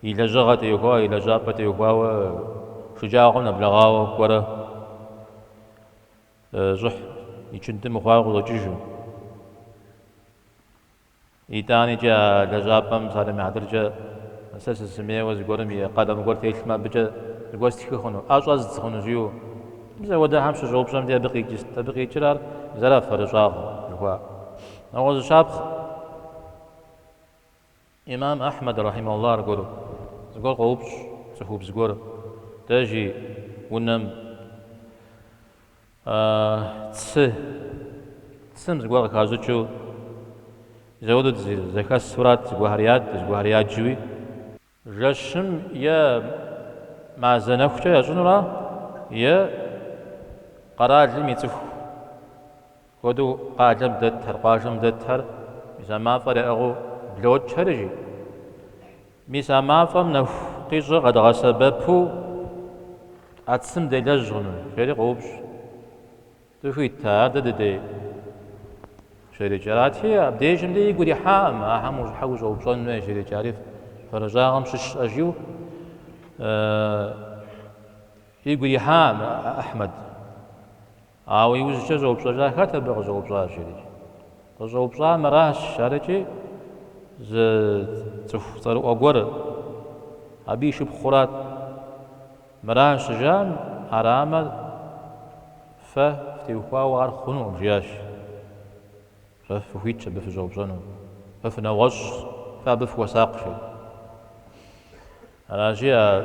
S1: И лэжьыгъэ теухуауэ, и лэжьапӏэ теухуауэ шэджагъуэм нэблэгъауэ кӏуэрэ щӏыхь ичынды мыхъуауэ къыщӏэкӏыжу. Итӏаникӏэ а лэжьапӏэм псалъэм и хьэтыркӏэ сэ сысымейуэ зыгуэрым и къалэм гуэр телъмэ, абыкӏэ зыгуэр стхы хъуну, ӏэ щӏэздз хъуну жиӏэу. Мис апхуэдэхэм щыщӏэупщӏэм де абы къикӏыр сыт? Абы къикӏыр ар зэра фэрыщӏагъ жыхуаӏэр. Нэгъуэщӏ зы щапхъэ. Имам Ахьмэд рахьимэхуллах аргуэру зыгуэр къоупщӏ цӏыхубз гуэр, Дэ жи унэм цы, цым зыгуэр къыхащӏыкӏыу, мис апхуэдэу дызэхэсурат, зыгуэрхэр яду, зыгуэрхэр яджуи. Жэщым е мазэ нэхукӏэ ящӏынура, е къэралым и цӏыху хуэдэу къалэм дэтхэр, къуажэм дэтхэр, мис а мафӏэр яӏыгъыу блокӏхэри, жи. Мис а мафӏэм нэху къищӏыр къэдгъэсэбэпу а цым делэжь хъуну, жери къоупщӏ. Дыхуит ар дэ дыдей? Жерикӏ. Арати, абдежым де игу ирихьакъым, ахэм щхьэ ущӏэупщӏэн хуей, жерикӏ. Ари фэрыщӏагъэм щыщщ жиӏэу игу ирихьакъым Ахьмэд. Ауэ иужькӏэ щӏэупщӏэжа хэт абы къыщӏэупщӏар жери. Къыщӏэупщӏар мыращ, арыкӏи зы цӏыху цӏэрыӏуэ гуэр, абы и шыпхъурат. Мыращ щыжаӏэм, арамэ, фэ фтеухуауэ ар хъунукъым, жиӏащ. Фэ фыхуитщ абы фыщӏэупщӏэну. Фэ фынэгъуэщӏщ, фэ абы фыхуэсакъ, жери. Аращи, а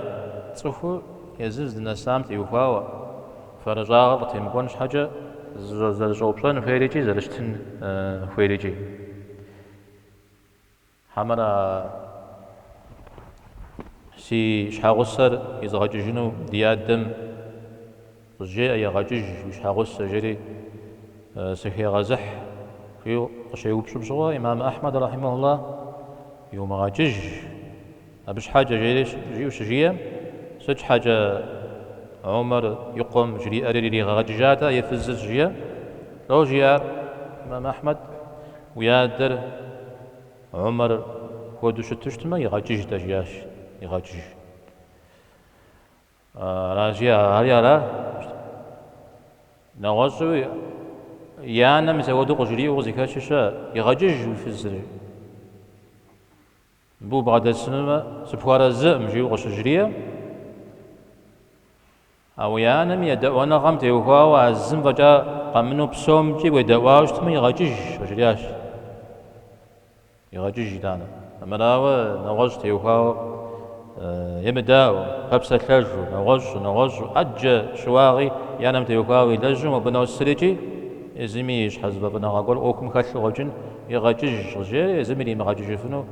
S1: цӏыхур езыр здынэсам теухуауэ, фэрыщӏагъэр къытемыкӏуэн щхьэкӏэ зэрыщӏэупщӏэн хуейр икӏи зэрыщытын хуейр икӏи. Хьэмэрэ си щхьэгъусэр изгъэкӏыжыну ди адэм къызжеӏэ, егъэкӏыж уи щхьэгъусэ, жери сыхегъэзыхь, жиӏэу къыщеупщӏым щыгъуэ, имам Ахьмэд рахьимэхулла иумыгъэкӏыж абы щхьэкӏэ, жери жиӏэу щыжиӏэм, сыт щхьэкӏэ Умар и къуэм жриӏэри иригъэгъэкӏыжат и фызыр щыжиӏэм, лӏо жиӏар имам Ахьмэд, уи адэр Умар хуэдэу щыту щытмэ, игъэкӏыж-тӏэ, жиӏащ, игъэкӏыж. Аращи, ари ара? Нэгъуэщӏу и анэм мис апхуэдэу къыжриӏэу къызыхэщыр щыӏэ, игъэкӏыж уи фызыр. Мыбы убгъэдэсынумэ, сыпхуэарэзыӏым, жиӏэу къыщыжриӏэм, А уи анэм и едэӏуэныгъэм теухуауэ а зым фӏэкӏа къэмынэу псомкӏи уедэӏуауэ щытмэ, игъэкӏыж, къыжриӏащ. Игъэкӏыж итӏанэ. Армырауэ нэгъуэщӏ теухуауэ емыдаӏуэу, пэпсэлъэжу, нэгъуэщӏу, нэгъуэщӏу, ӏэджэ щыуагъи и анэм теухуауэ илэжьу мобы носыр икӏи езыми и щхьэзыфӏэфӏыныгъэ гуэр ӏуэхум хэлъу къыщӏэкӏын, игъэкӏыж къыжреӏэри, езым иримыгъэкӏыжыфыну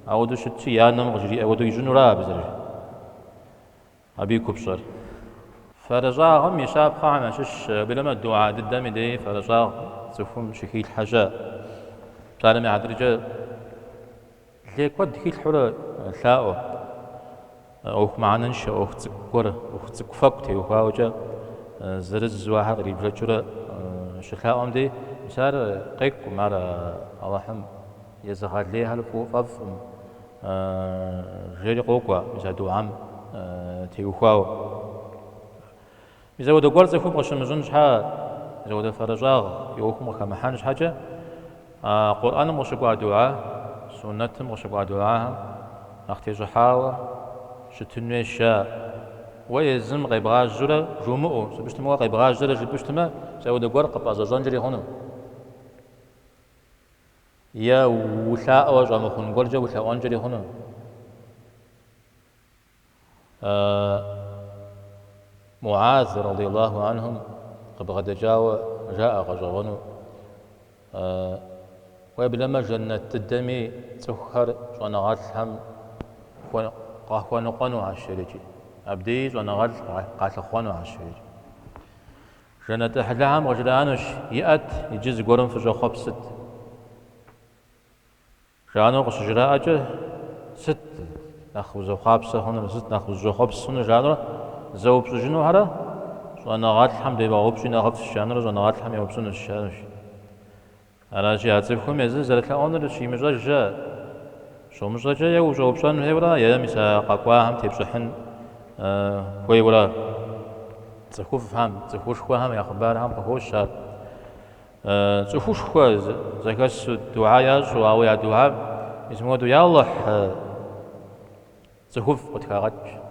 S1: ауэдэу щытщи, и анэм къыжриӏэ хуэдэу ищӏынура абы зэрыжиӏэр. Абы и купщӏэр. Фэрыщӏагъым и щапхъэхэм ящыщщ, уеблэмэ дугьэ дыдэм и деи фэрыщӏагъ цӏыхум щыхилъхьэ щыӏэ. Псалъэм и хьэтыркӏэ лей куэд хилъхьэурэ лъаӏуэ. ӏуэху мыхьэнэншэ, ӏуэху цӏыкӏу гуэр, ӏуэху цӏыкӏу-фэкӏу теухуауэкӏэ зырызу ахэр кърибжэкӏыурэ щылъаӏуэм дей, мис ар къекӏукъым, ар Алыхьым езыгъэлейхэр фӏыуэ фӏэфӏкъым. Жери къокӏуэ, мис а дугьэм теухуауэ. Мис апхуэдэ гуэр цӏыхум къыщымыщӏын щхьэ, мис апхуэдэ фэрыщӏагъ и ӏуэхум къыхэмыхьэн щхьэкӏэ, а Къурӏэным къыщыкӏуа дугьэ, суннэтым къыщыкӏуа дугьэхэм нэхъ тещӏыхьауэ щытын хуейщ ар. Уэ езым къебгъажьэурэ жумыӏэу, сыту щытмэ, уэ къебгъажьэрэ жыпӏэу щытмэ, мис апхуэдэ гуэр къыпӏэщӏэщӏэнкӏэри хъуну. Е улъаӏуэ щӏэмыхъун гуэркӏэ улъэӏуэнкӏэри хъуну? Муаз радиаллаху анхум къыбгъэдэкӏауэ жаӏэ гъэщӏэгъуэну. Уеблэмэ жэннэт дыдэми цӏыхухэр щӏэныгъэлӏхэм къахуэныкъуэнухьэщ жерикӏи. Абдеи щӏэныгъэлӏ къалъыхъуэнухьэщ жерикӏи. Жэнэт ӏыхьлыхэм къыжраӏэнущ, Иӏэт, иджы зыгуэрым фыщӏэхъуэпсыт. Жаӏэну къыщыжраӏэкӏэ, сыт нэхъ узэхъуапсэ хъунур, сыт нэхъ узыщӏэхъуэпс хъунур жаӏэнурэ зэупщӏыжынухэрэ, щӏэныгъэлӏхэм девгъэупщӏи нэхъыфӏщ, жаӏэнурэ щӏэныгъэлӏхэм еупщӏынущ, жаӏэнущ. Аращи, а цӏыхум езыр зэрылъэӏуэнур щимыщӏэжкӏэ, щомыщӏэкӏэ е ущӏэупщӏэн хуейуэрэ, е мис а къэкӏуахэм тепщӏыхьын хуейуэрэ. Цӏыхуфӏхэм, цӏыхушхуэхэм я хъыбархэм къыхощ ар. Цӏыхушхуэ зэхэсу дугьэ ящӏу, ауэ я дугьэр мис мыуэдэу, Я Алыхь, цӏыхуфӏ къытхэгъэкӏ.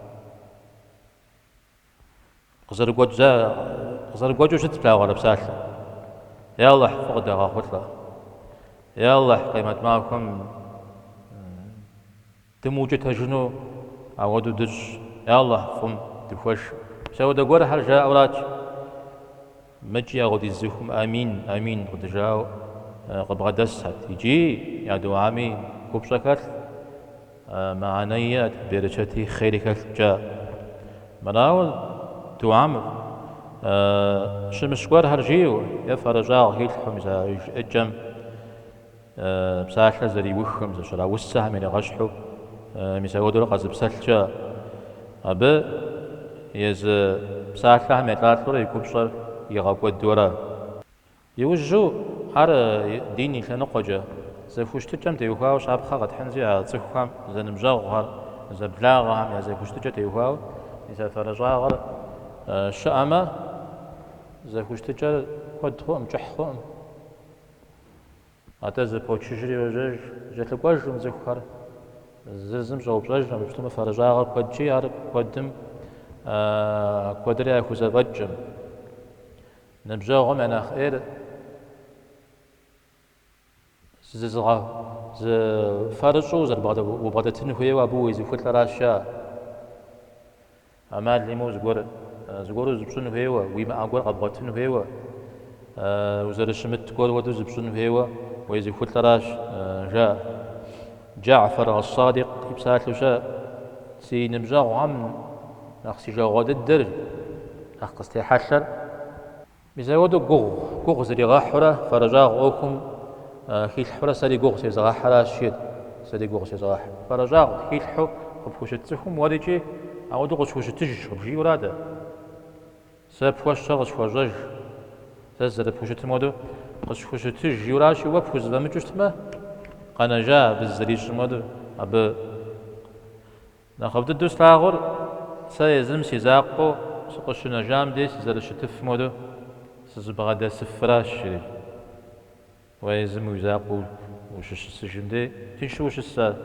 S1: Къызэрыгуэкӏыу щыт плъагъурэ псалъэ. Я Алыхь, фӏы къыдэгъэхъулӏэ. Я Алыхь, къемэт махуэм дымыукӏытэжыну ауэдэу дыщӏ. Я Алыхь, фӏым дыхуэш. Мис ауэдэ гуэрхэр жаӏэурат. Мыкӏи апхуэдиз цӏыхум амин, амин къыдыжаӏэу къыбгъэдэсхэт. Икӏи я дугьэми купщӏэ хэлът, мыхьэнэ иӏэт, берычэти хъери хэлът жаӏэ. Мырауэ дугьэм щымыщ гуэрхэр жиӏэу е фэрыщӏагъ хилъхьэу мис а жыӏэкӏэм Псалъэр зэриухым, зэщыраусэхэм иригъэщхьу, мис апхуэдэурэ къэзыпсэлъ щыӏэ. Абы езы псалъэхэм елӏалӏэурэ и купщӏэр игъэкӏуэдуэрэ. Иужьу ар дин и лъэныкъуэкӏэ, зэхущытыкӏэм теухуауэ щапхъэ къэтхьынщи, а цӏыхухэм, зэныбжьэгъухэр, зэблагъэхэм я зэхущытыкӏэ теухуауэ мис а фэрыщӏагъэр щыӏэмэ, зэхущытыкӏэр куэд хъуӏым, кӏыхь хъуӏым. Атӏэ зэпочыжри йожьэж, зэкӏэлъыкӏуэжкъым цӏыхухэр, зыр зым щӏэупщӏэжкъым, иджыпсту фэрыщӏагъэр куэдщи, ар куэдым куэдрэ яхузэфӏэкӏкъым. Ныбжьэгъум я нэхъ ӏейр зызыгъэ зы фэрыщӏу убгъэдэтын хуейуэ абы уезыхулӏэращ жаӏэ. ӏэмал имыӏэу зыгуэр, зыгуэру зыпщӏын хуейуэ, уимыӏэ гуэр къэбгъуэтын хуейуэ, узэрыщымыт гуэр хуэдэу зыпщӏын хуейуэ уезыхулӏэращ, жаӏэ. Джафэр ас-Садикъ и псалъэу щыӏэ, си ныбжьэгъухэм нэхъ си жагъуэ дыдэр, нэхъ къыстехьэлъэр. Мис апхуэдэу гугъу, гугъу зригъэхьурэ, фэрыщӏагъ ӏуэхум хилъхьурэ сэри гугъу сезыгъэхьращ, жиӏэрт, сэри гугъу сезыгъэхь. Фэрыщӏагъ хилъхьу къыпхущыт цӏыхум уэрикӏи апхуэдэу къысхущытыж къыбжиӏэу ара-тӏэ. Сэ пхуэсщӏэр къысхуэщӏэж, сэ сызэрыпхущытым хуэдэу къысхущытыж жиӏэуращи, уэ пхузэфӏэмыкӏыу щытмэ, къэнэжа абы зызэрищӏым хуэдэу, абы Нэхъыфӏ дыдэу слъагъур сэ езым си закъуэу сыкъыщынэжам дей сызэрыщытыфым хуэдэу сызыбгъэдэсыфращ, жери. Уэ езым уи закъуэу ущыщысыжым дей тыншу ущыс ар.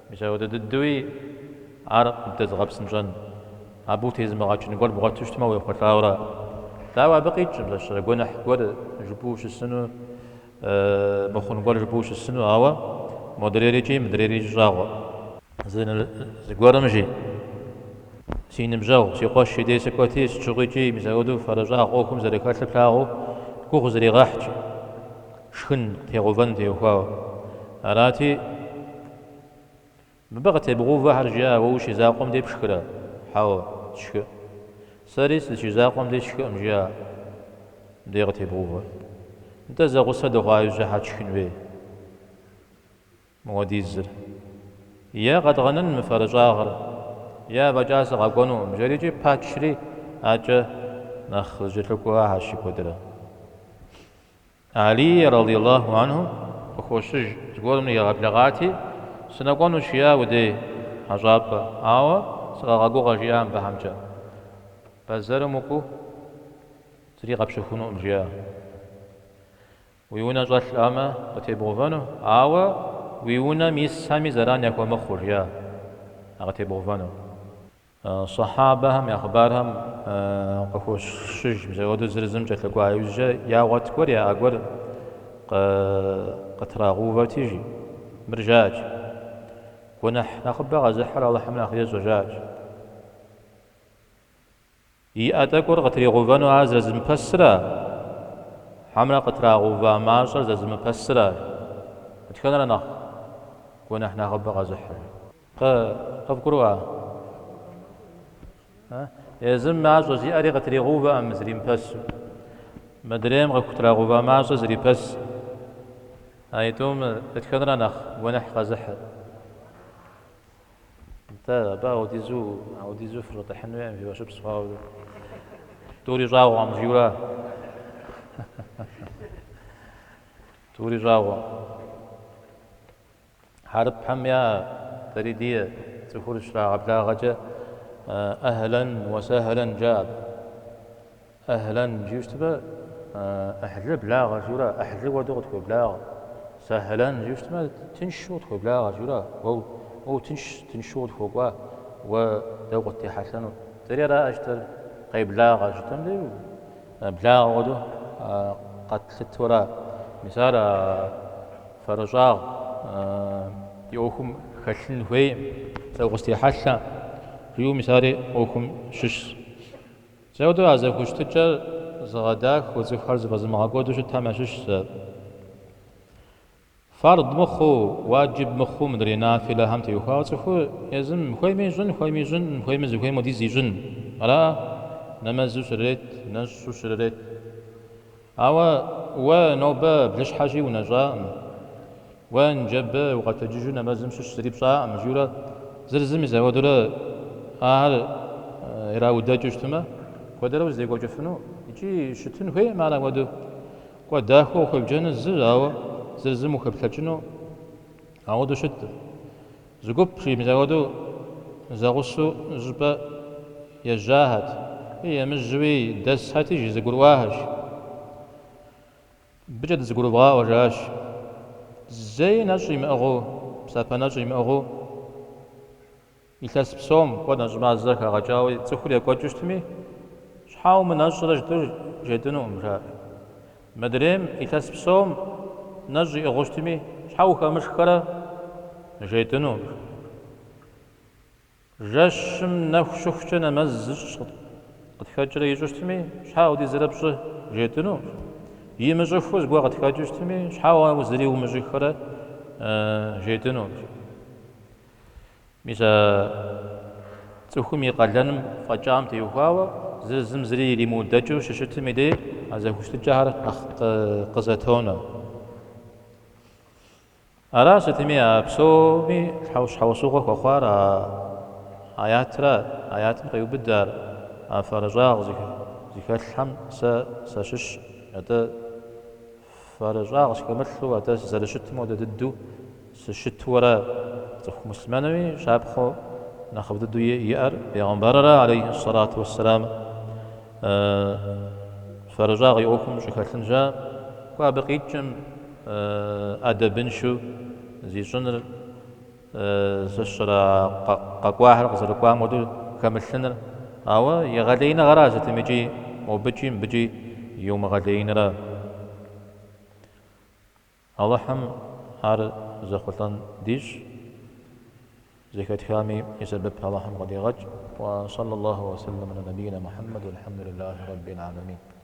S1: Мис апхуэдэ дыдэуи ар къыбдэзыгъэпсынщӏэн, абы утезымыгъэкӏын гуэр бгъуэту щытмэ уехъулӏауэ ара. Дауэ абы къикӏкъым, зэщрэ гуэныхь гуэр жыпӏэу ущысыну Мыхъун гуэр жыпӏэу ущысыну, ауэ модрейрикӏи мыдрейрикӏи щӏагъуэ. Зыгуэрым жи, си ныбжьэгъу, си къуэш и дей сыкӏуэти, сыт щыгъуикӏи мис апхуэдэу фэрыщӏагъ ӏуэхум зэрыхэлъыр плъагъуу гугъу зригъэхьт, шхын тегъэувэн теухуауэ. Арати, Мыбы къытебгъэувэхэр жиӏа, уэ ущизакъуэм дей пшхырэ? Хьэуэ, сшхы. Сэри сыщизакъуэм дей сшхыӏым, жиӏа, мыбдей къытебгъэувэр. Нтӏэ зэгъусэ дыхъуа иужькӏэ щхьэ тшхын хуей мыуэдизыр? Е къэдгъэнын мы фэрыщӏагъыр, е афӏэкӏа сыкъэкӏуэнукъым, жерикӏи пачри акӏэ нэхъ зэкӏэлъыкӏуахэщ куэдрэ. Алий радиаллаху анху къыхощыж, зыгуэрым нригъэблэгъати, сынэкӏуэнущ, жиӏа уи дей хьэщӏапӏэ, ауэ сыкъэгъэгугъэ, жиӏа мыбыхэмкӏэ. Бэзэрым укӏуэу зыри къэпщэхунукъым, жиӏа. Уи унэ щӏэлъӏамэ, къытебгъэувэну, ауэ уи унэм исхэми зэран яхуэмыхъуу, жиӏа, а къытебгъэувэну. Сэхьабэхэм я хъыбархэм къыхощыж, мис апхуэдэу зыр зым кӏэлъыкӏуа иужькӏэ ягъуэт гуэр, яӏэ гуэр къытрагъэувэти, жи, мыр жаӏэкӏ. Гуэныхь нэхъыбэ къэзыхьыр Алыхьым нэхъ ещӏэ, жаӏэкӏ. Иӏэ тӏэкӏур къытригъэувэну ар зэзымыпэсыра, хьэмэрэ къытрагъэува мащӏэр зэзымыпэсыра? Дэтхэнэра нэхъ гуэныхь нэхъыбэ къэзыхьыр? Къывгурыӏуа? Езым мащӏэ зиӏэри къытригъэувэкъым зримыпэсу. Мыдрейм къыхутрагъэува мащӏэ зрипэс. Аитӏум дэтхэнэра нэхъ гуэныхь къэзыхьыр? Нтӏэ, абы ауэдизу, ауэдизу фыщӏэтӏыхьын хуейкъым, фи фӏэщыпс хъуауэ. Тӏури щӏагъуэкъым, жиӏэура? Тӏури щӏагъуэкъым. Хьэрыпхэм я дэри диӏэ цӏыхур щрагъэблагъэкӏэ ӏэхьлэн уэ сэхьлэн жаӏэ. ӏэхьлэн жиӏэу щытмэ, ӏыхьлы благъэ жиӏэура, ӏыхьлы хуэдэу къытхуеблагъэ. Сэхьлэн жиӏэу щытмэ, тыншу къытхуеблагъэ жиӏэура, уэ уэ утынш, тыншу къытхуэкӏуа, уэ дэ укъыттехьэлъэну. Дэри араӏэ жытӏэр къеблагъэ жытӏэм дей благъэ хуэдэу къэтлъытэура. Мис ар Фэрыщӏагъ ди ӏуэхум хэлъын хуейкъым, сэ укъыстехьэлъэ, жиӏэу мис ари ӏуэхум щыщщ. Мис апхуэдэу а зэхущытыкӏэр зыгъэдахэу, цӏыхухэр зыфӏэзымыгъэкӏуэду щытхэм ящыщщ. Фард мыхъуу, уаджиб мыхъуу мыдрей нафилэхэм теухуауэ цӏыхур езым хуейми ищӏын, хуейми ищӏын, хуейми зыхуейм хуэдиз ищӏын. Ара? Нэмэзу щрырет, нэщӏу щрырет. Ауэ уэ нобэ блыщхьэщи унэщӏакъым, уэ ныджэбэ укъэтэджыжу нэмэзым щыщ зыри пщӏакъым, жиӏэурэ зыр зым мис апхуэдэурэ ахэр ираудэкӏыу щытмэ, куэдрэ узэдекӏуэкӏыфыну икӏи щытын хуейкъым ар апхуэдэу. Кӏуэ дахэу ухуебджэныр зы, ауэ зыр зым ухуеплъэкӏыну апхуэдэу щыткъым. Зы гуп, жи, мис апхуэдэу зэгъусэу зыщӏыпӏэ ежьахэт. Емыжьэуи дэсхэти, жи, зэгурыӏуахэщ. Мыбыкӏэ дызэгурывгъаӏуэ, жаӏащ. Зэи нэщӏ имыӏыгъыу, псапэ нэщӏ имыӏыгъыу, илъэс псом кӏуэ нэщӏ мазэр хагъэкӏауэ цӏыхур екӏуэкӏыу щытми, щхьэ умынэщӏрэ жытӏэу жетӏынукъым, жаӏэ. Мыдрейм илъэс псом нэщӏ иӏыгъыу щытми, щхьэ ухэмышхэрэ жетӏынукъым. Жэщым нэху щыхукӏэ нэмэз зыщӏ къытхэкӏрэ ищӏу щытми, щхьэ апхуэдизрэ пщӏы жетӏыну? Имыщӏыххэу зыгуэр къытхэкӏыу щытми, щхьэ уэ зыри умыщӏыххэрэ жетӏыну? Мис а цӏыхум и къалэным фӏэкӏам теухуауэ зыр зым зыри иримыудэкӏыу щыщытым и дей а зэхущытыкӏэхэр нэхъ къызэтонэ. Ара сытми а псоми щхьэусыгъуэ хуэхъуар а аятра, аятым къеубыд ар, а фэрыщӏагъ зыхэлъхэм сэ сащыщ, атӏэ фэрыщӏагъ схэмылъу, атӏэ сызэрыщытым хуэдэ дыдэу сыщыту ара цӏыху муслъымэнми щапхъэу нэхъыфӏ дыдэу иӏэр бегъымбарра, алейхи сэлату уэсселам, фэрыщӏагъ и ӏуэхум щӏыхэлъын щыӏэкъым, кӏуэ абы къикӏым ӏэдэбыншэу зищӏыныр, сэ сщӏэрэ къэкӏуахэр къызэрыкӏуам хуэдэу хэмылъыныр, ауэ егъэлеиныгъэра сытымикӏи, мобыкӏи мыбыкӏи иумыгъэлеинра. Алыхьым ар зэхъулӏэн дищӏ, зэхэтхами и сэбэп Алыхьым къыдигъэкӏ. Уа саллаллаху уа саллам аля набийна Мухьэммэд, уалхьэмдулиллахи раббил аламин.